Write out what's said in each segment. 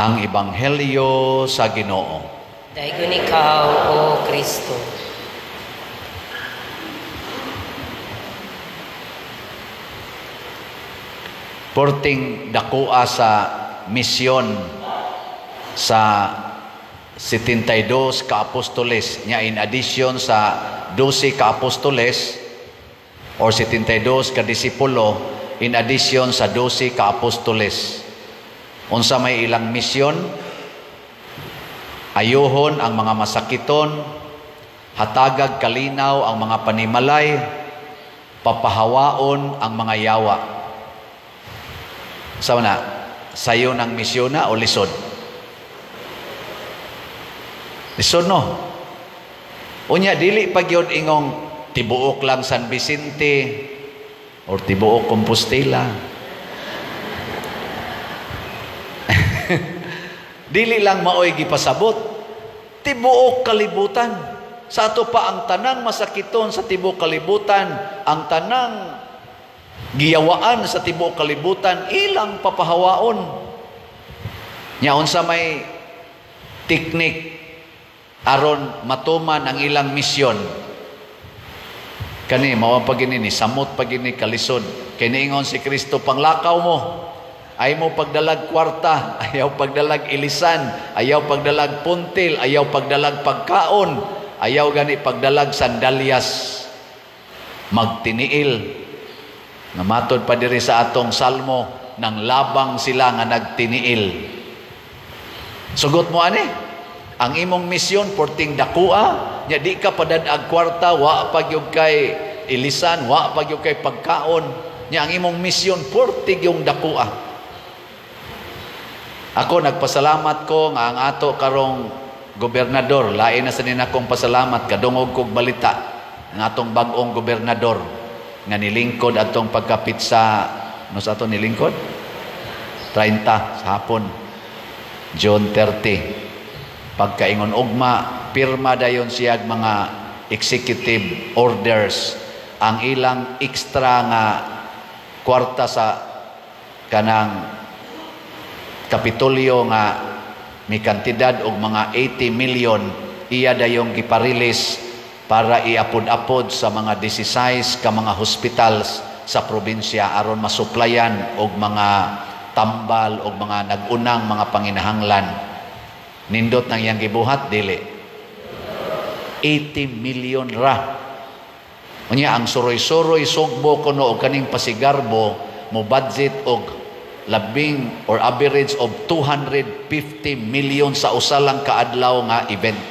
Ang Ebanghelyo sa Ginoo. Daygon ikaw, O Kristo. Porting dakoa sa misyon sa 72 ka apostoles nya, in addition sa 12 ka apostoles or 72 ka disipulo, in addition sa 12 ka apostoles. Unsa may ilang misyon? Ayuhon ang mga masakiton, hatagag kalinaw ang mga panimalay, papahawaon ang mga yawa. Sa na, sayo ng misyon na o lisod? Lisod, no? Unya, dili pa gyud ingong tibuok lang San Vicente or tibuok Compostela. Dili lang maoy gipasabot, tibuok kalibutan. Sa ato pa ang tanang masakiton sa tibuok kalibutan, ang tanang giyawaan sa tibuok kalibutan, ilang papahawaon. Nya unsa may teknik aron matuman ang ilang misyon? Kani mao pa gini ni samot pa gini kalisod. Kay niingon si Kristo, panglakaw mo, ay mo pagdalag kwarta, ayaw pagdalag ilisan, ayaw pagdalag puntil, ayaw pagdalag pagkaon, ayaw gani pagdalag sandalyas. Magtiniil. Nga matod pa diri sa atong salmo, nang labang sila nga nagtiniil. Sugot mo ani? Ang imong misyon porting dakua, nya di ka padad-ag kwarta, wa pa gyud kay ilisan, wa pa gyud kay pagkaon. Nya ang imong misyon porting yung dakua. Ako nagpasalamat ko nga ang ato karong gobernador, lain na sa akong pasalamat kadungog kog balita ang atong bag-ong gobernador nga nilingkod atong pagkapit sa no sa ato nilingkod 30 sa hapon, June 30. Pagkaingon ugma, pirma dayon siyag mga executive orders ang ilang extra nga kwarta sa kanang Kapitolyo nga may kantidad og mga 80 million, iya dayong giparilis para iapod-apod sa mga 16 ka mga hospitals sa probinsya aron masuplayan og mga tambal og mga nag-unang mga panginahanglan. Nindot nang iyang gibuhat, dili. 80 million ra. Unya ang suroy-suroy Sugbo kuno og kaning pasigarbo mo budget og labing or average of 250 million sa usa lang kaadlaw nga event.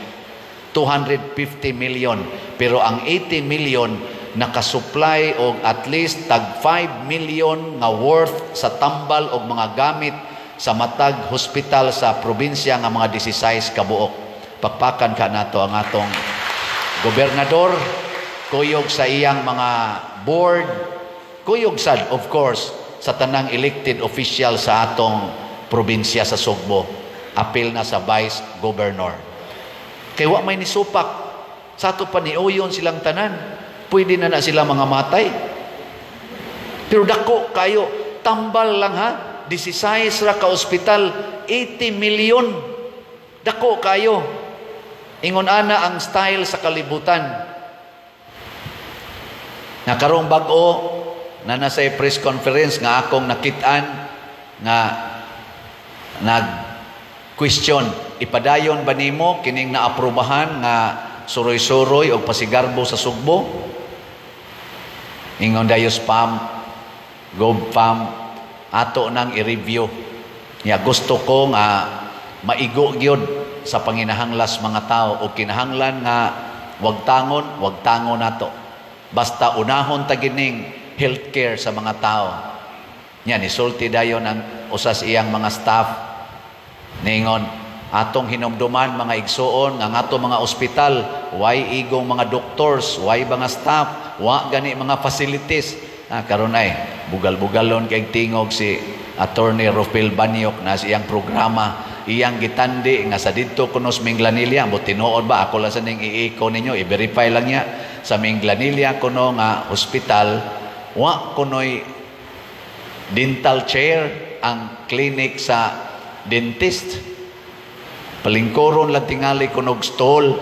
250 million. Pero ang 80 million nakasupply og at least tag 5 million nga worth sa tambal og mga gamit sa matag hospital sa probinsya nga mga 16 kabuok. Pakpakan ka nato ang atong gobernador, kuyog sa iyang mga board, kuyog sad of course sa tanang elected official sa atong probinsya sa Sugbo. Apil na sa vice governor. Kay wa may nisupak. Sa ato pa niuyon silang tanan. Pwede na na sila mga matay. Pero dako kayo, tambal lang ha. 16 ra ka ospital, 80 million. Dako kayo. Ingon ana ang style sa kalibutan. Na karong bag-o na nasa press conference nga akong nakitaan nga nag-question, ipadayon ba nimo kining naaprubahan nga suroy-suroy og pasigarbo sa Sugbo? Ingon dayos pam, gob pam, ato nang i-review. Nya gusto ko nga maigo gyud sa panginahanglas mga tao o kinahanglan nga wag tangon nato. Basta unahon ta gining healthcare sa mga tao. Nya nisulti dayon ang usas iyang mga staff ningon, atong hinumduman mga igsuon ang ato mga ospital, way igong mga doctors, way mga staff, wa gani mga facilities. Karon ay bugal-bugalon kay tingog si Attorney Rufil Banyok na sa iyang programa, iyang gitandi nga sa didto kuno sa Minglanilla, mo tinuod ba ako lang sa ning iiko ninyo, i-verify lang niya sa Minglanilla kuno nga hospital, wa kunoy dental chair ang clinic sa dentist. Palingkoron lang tingali kunog stool.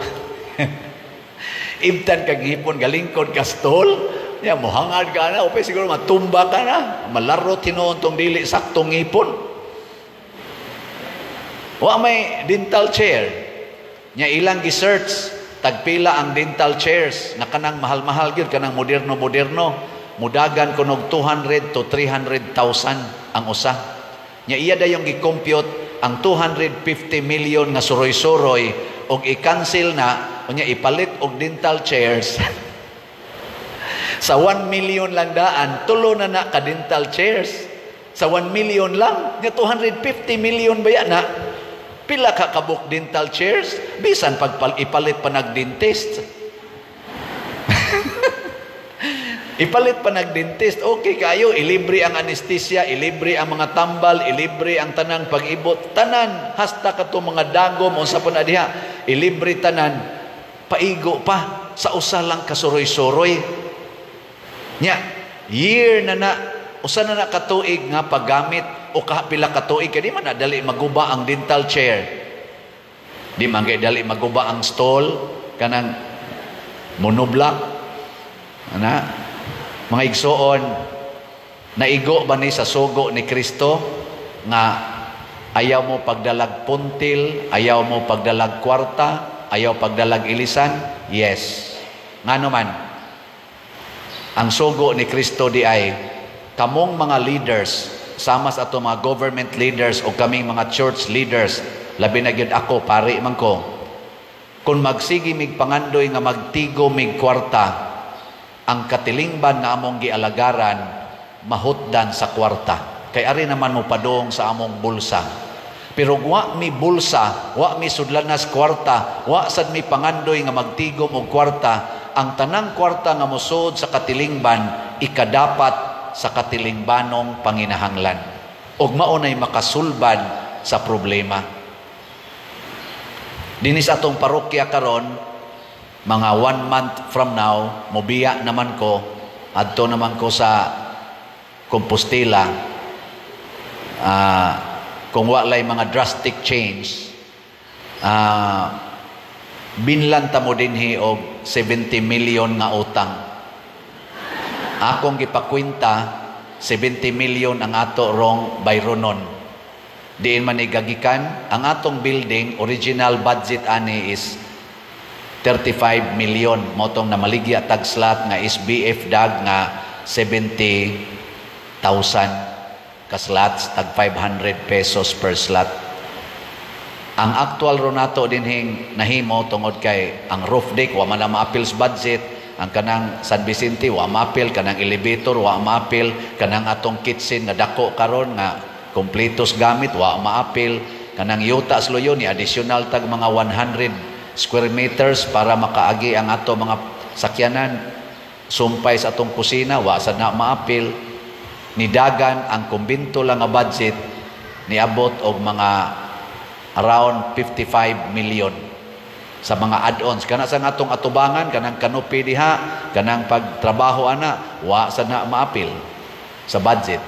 Ibtan kag ngipon, galingkod ka stool. Ya, mohangad ka na, upay siguro matumba ka na. Malaro tinuon tong dili saktong ngipon. Wa may dental chair. Nya ilang gi-search tagpila ang dental chairs na kanang mahal-mahal gyud, kanang moderno-moderno, mudagan kunog 200 to 300,000 ang usa. Nya iya dayong gi-compute ang 250 million nga suroy-suroy og i-cancel na, unya ipalit og dental chairs. Sa 1 million lang daan, tulo na na ka dental chairs. Sa 1 million lang, nya 250 million ba yan na? Pila ka kabuk dental chairs? Bisan pag ipalit pa nag-dentist. Ipalit pa nag-dentist, okay kayo, ilibre ang anesthesia, ilibre ang mga tambal, ilibre ang tanang pag-ibot, tanan, hasta kato mga dagom, unsa pa na diha, ilibre tanan, paigo pa, sa usa lang kasuroy-suroy. Nya, year na na, usa na na katuig nga paggamit, o kapila katuig, kaya di man na dali maguba ang dental chair. Di man kay dali maguba ang stall, kanang monoblock. Ana, mga igsoon, naigo ba ni sa sugo ni Kristo nga ayaw mo pagdalag puntil, ayaw mo pagdalag kwarta, ayaw pagdalag ilisan? Yes. Ngano man, ang sugo ni Kristo di ay kamong mga leaders, sama sa ato mga government leaders o kaming mga church leaders, labi na gyud ako, pari man ko, kung magsige mig pangandoy nga magtigo mig kwarta, ang katilingban nga among gialagaran mahutdan sa kwarta. Kay ari naman mo padong sa among bulsa. Pero wa mi bulsa, wa mi sudlanas kwarta, wa sad mi pangandoy nga magtigom og kwarta, ang tanang kwarta nga mosud sa katilingban ikadapat sa katilingbanong panginahanglan. Og mao nay makasulbad sa problema. Dinis atong parokya karon, mga 1 month from now, mobiya naman ko, adto naman ko sa Compostela, kung walay mga drastic change, binlan ta mo dinhi og 70 million nga utang. Akong gipakwenta, 70 million ang ato rong bayronon. Diin man igagikan, ang atong building, original budget ani is 35 million. Motong namaligya tag slot nga SBF dag nga 70,000 ka slots, tag 500 pesos per slot. Ang actual ro nato dinhing nahimo tungod kay ang roof deck wa man na maapil sa budget, ang kanang San Vicente wa maapil, kanang elevator wa maapil, kanang atong kitchen nga dako karon nga kompletos gamit wa maapil, kanang yuta sa Luyo ni additional tag mga 100 square meters para makaagi ang ato mga sakyanan, sumpay sa atong kusina wa sad na maapil. Nidagan ang kumbinto lang nga budget niabot og mga around 55 million sa mga add-ons. Kana sa atong atubangan, kanang canopy diha, kanang pagtrabaho ana, wa sad na maapil sa budget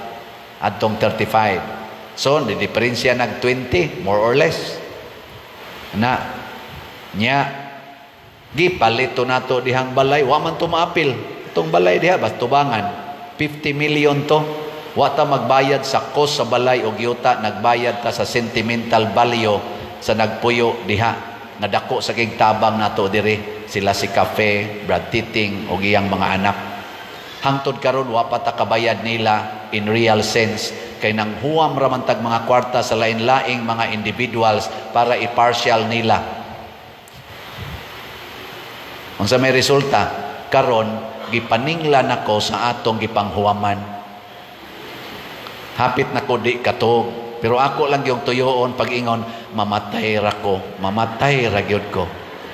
adtong 35. So di diferensya nag 20 more or less. Na nya gipalito nato dihang balay, wa man to maapil itong balay diha, bas tubangan 50 million to. Wa ta magbayad sa cost sa balay og yuta, nagbayad ta sa sentimental value sa nagpuyo diha nga dako sa kig tabang nato diri, sila si Cafe, Brad Titing og iyang mga anak. Hangtod karon wa pa ta kabayad nila in real sense, kay nang huwam ra man tag mga kwarta sa lain-laing mga individuals para i-partial nila. Unsa may resulta? Karon gipaninglan ako sa atong gipanghuwaman. Hapit na ko di katog, pero ako lang yung tuyoon pag-ingon, mamatay ra ko, mamatay ra gyud ko.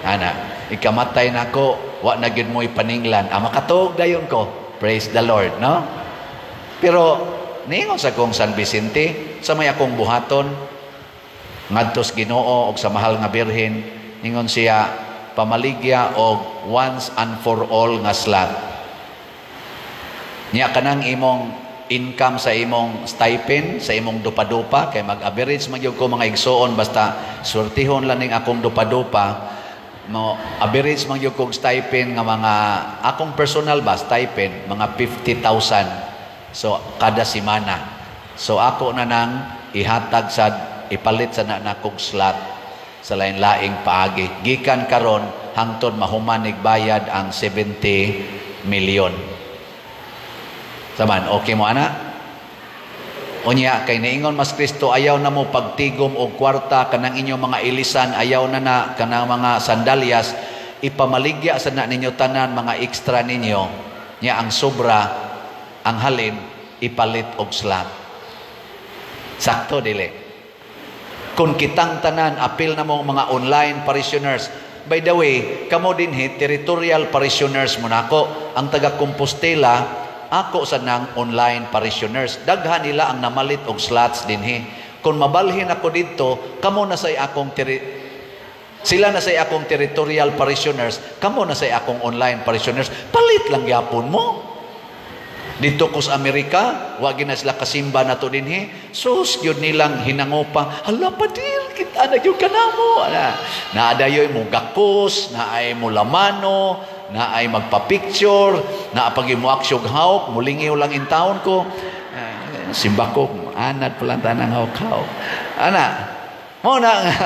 Ana, ikamatay na ko, wa na gyud mo ipaninglan. Ah, makatog dayon ko. Praise the Lord, no? Pero niingon sa kong San Vicente, sa may akong buhaton ngadto sa Ginoo og sa mahal nga Birhen, ningon siya pamaligya og once and for all nga slot. Nya kanang imong income sa imong stipend, sa imong dupa-dupa, kay mag-average man gyud ko, mga igsuon, basta swertihon lang ning akong dupa-dupa mo. Average man gyud kog stipend nga mga akong personal ba, stipend mga 50,000, so kada semana. So ako na nang ihatag sa ipalit sa na nakog slot sa lain-laing paagi gikan karon hangtod mahuman bayad ang 70 million. Saman, okay mo ana? Unya, kay niingon mas Kristo, ayaw na mo pagtigom og kwarta, kanang inyong mga ilisan, ayaw na na, kanang mga sandalyas, ipamaligya sa na ninyo tanan mga extra ninyo, nya ang sobra, ang halin, ipalit og slot. Sakto, dili? Kung kitang tanan, apil na mong mga online parishioners. By the way, kamo dinhi, territorial parishioners mo nako. Ang taga Compostela, ako sa nang online parishioners. Daghan nila ang namalit og slots dinhi. Kung mabalhin ako didto, kamo na say akong sila na say akong territorial parishioners, kamo na say akong online parishioners. Palit lang gyapon mo. Dito ko sa Amerika, wa na sila kasimba na to dinhi. Sus, yun nilang hinangopa. "Hala, padir, kita na gyud kanamo." Ana, naadayoy mo gakos, naay mo lamano, naay magpa-picture, naa pag mo aksyog hawk, mulingiw lang in town ko. Simba ko, anad pala tanang hawk-hawk. Ana, mo na nga,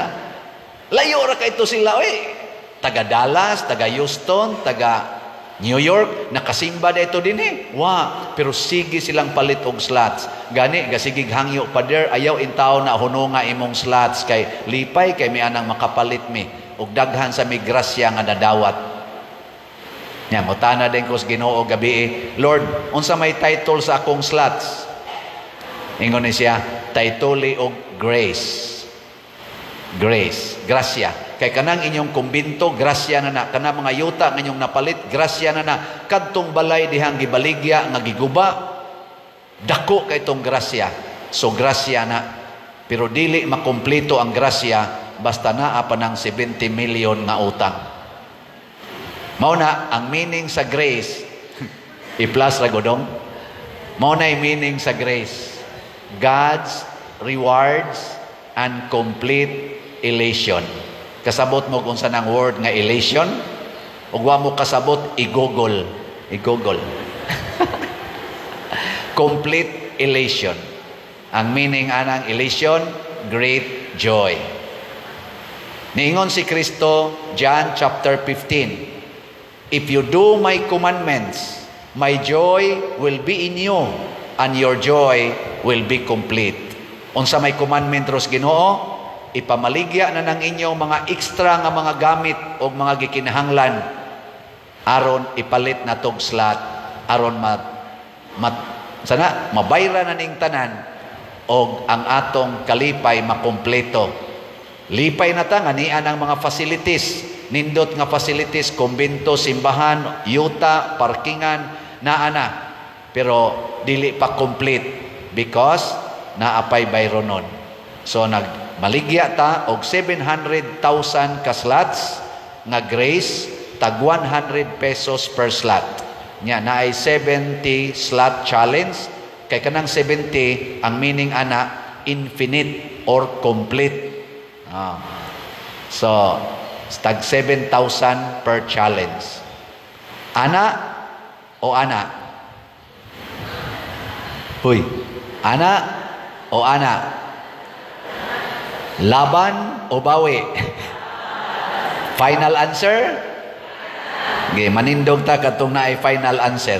layo ra kay to sila, oy. Taga Dallas, taga Houston, taga New York, nakasimba na ito din eh. Wa, pero sige silang palit og slots. Gani, gasigig hangyo, "Pader, ayaw in tao na huno nga imong slots kay lipay kay mi anang makapalit mi og daghan sa mi grasya nga nadawat." Nya, mutana din ko sa Ginoo gabi eh, "Lord, unsa may title sa akong slots?" Ingon ni siya, "Title og grace." Grace, grasya. Kay kanang inyong kumbinto, grasya na na. Kanang mga yuta nga inyong napalit, grasya na na. Kadtong balay dihang gibaligya nga giguba, dako kay itong grasya. So grasya na. Pero dili makumpleto ang grasya basta naa pa ng 70 million nga utang. Mao na ang meaning sa grace, i-plus ra godong. Mao na meaning sa grace. God's rewards and complete elation. Kasabot mo kung saan ang word nga elation? Ug wa mo kasabot, i-Google. I-Google. Complete elation. Ang meaning anang elation, great joy. Niingon si Kristo, John chapter 15, "If you do my commandments, my joy will be in you, and your joy will be complete." Unsa may commandment ros Ginoo? Ipamaligya na ng inyong mga extra nga mga gamit o mga gikinahanglan aron ipalit na tog slot, aron ma, ma sana mabayra na ning tanan og ang atong kalipay makumpleto. Lipay na ta nga nian ang mga facilities, nindot nga facilities, kumbento, simbahan, yuta, parkingan, naa na. Pero dili pa complete because naapay bayronon. So nagmaligya ta og 700,000 ka slots nga grace, tag 100 pesos per slot. Nya naay 70 slot challenge, kay kanang 70, ang meaning ana infinite or complete. So tag 7,000 per challenge. Ana o ana? Huy, ana o ana? Laban o bawi? Final answer? Okay, manindog ta katong naay final answer.